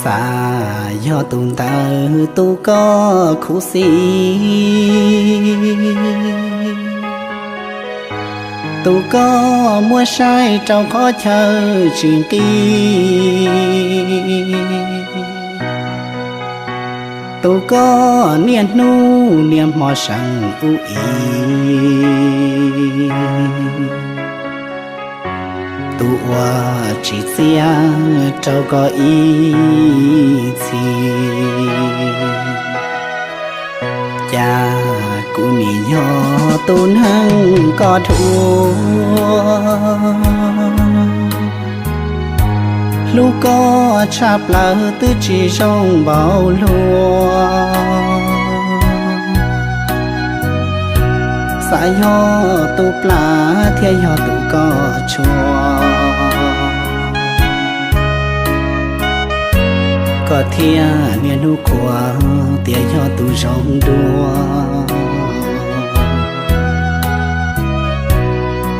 Xav yog tus ntawd tus koj khuv xim, tus koj muab saib rau qhov chaw tsis nqig, tus koj niaj hnub niaj hmo seem ub ib, tus uas tsis txiaj rau koj ib txhis. Cas kuv nim yog tus neeg koj dhuav, hlub koj tshaj plaws twb tsis zoo npaum luag. Xav yog tus plam thiab yog tus koj tshua, koj thiaj niaj hnub qhuas tias yog tus zoo dua.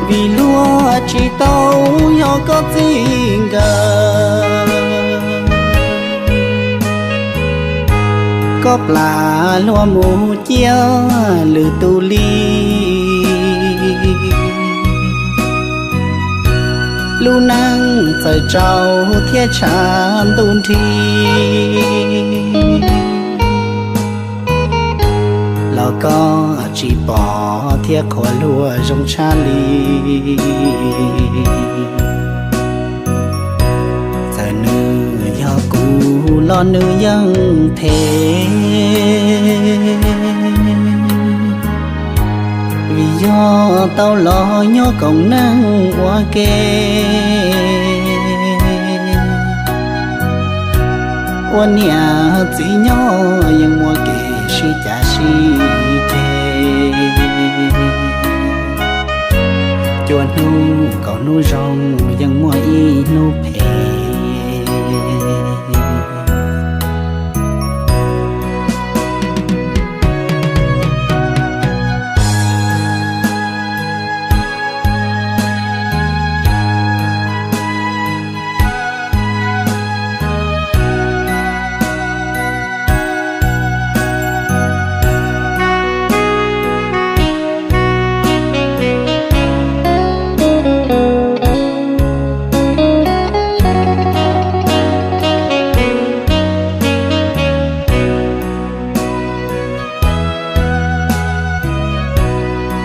Vim luag tsis tau yog koj txij nkawm, koj plam luag mus cia lwm tus li. Lub neej txawm tsaus thiab tshav ntuj nrig, los koj tsis pom thiab qhuas luag zoo tshaj li. Txawm nws yog kuv los nws yeej phem, vim yog tau los nyob koom neej ua ke, ua niam txiv nyob yeej muaj kev sib cav sib ceg. Cua hnub kaum hnub zoo yeej muaj ib hnub phem.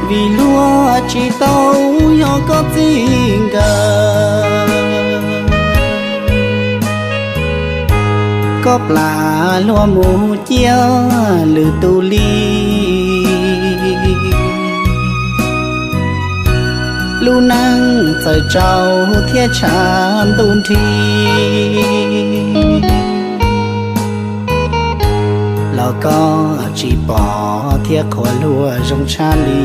Vim luag tsis tau yog koj txij nkawm, koj plam luag mus cia lwm tus li. Lub neej txawm tsaus thiab tshav ntuj nrig, los koj tsis pom thiab qhuas luag zoo tshaj li.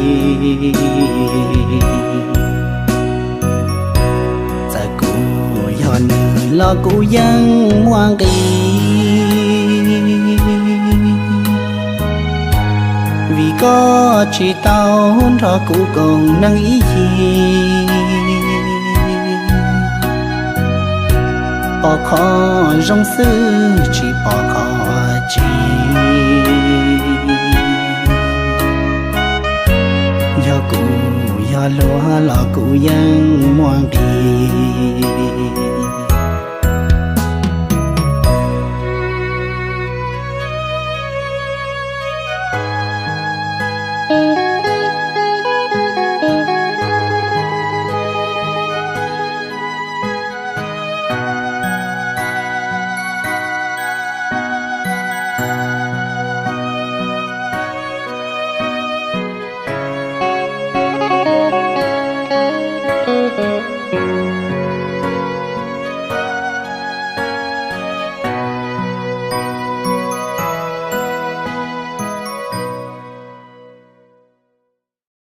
Txawm kuv yog nws los kuv yeej muaj nqis, vim koj tsis tau nrog kuv koom neej ib yig. Pom qhov zoo xwb tsis pom qhov tsis. Yog kuv yog luag los kuv yeej muaj nqis.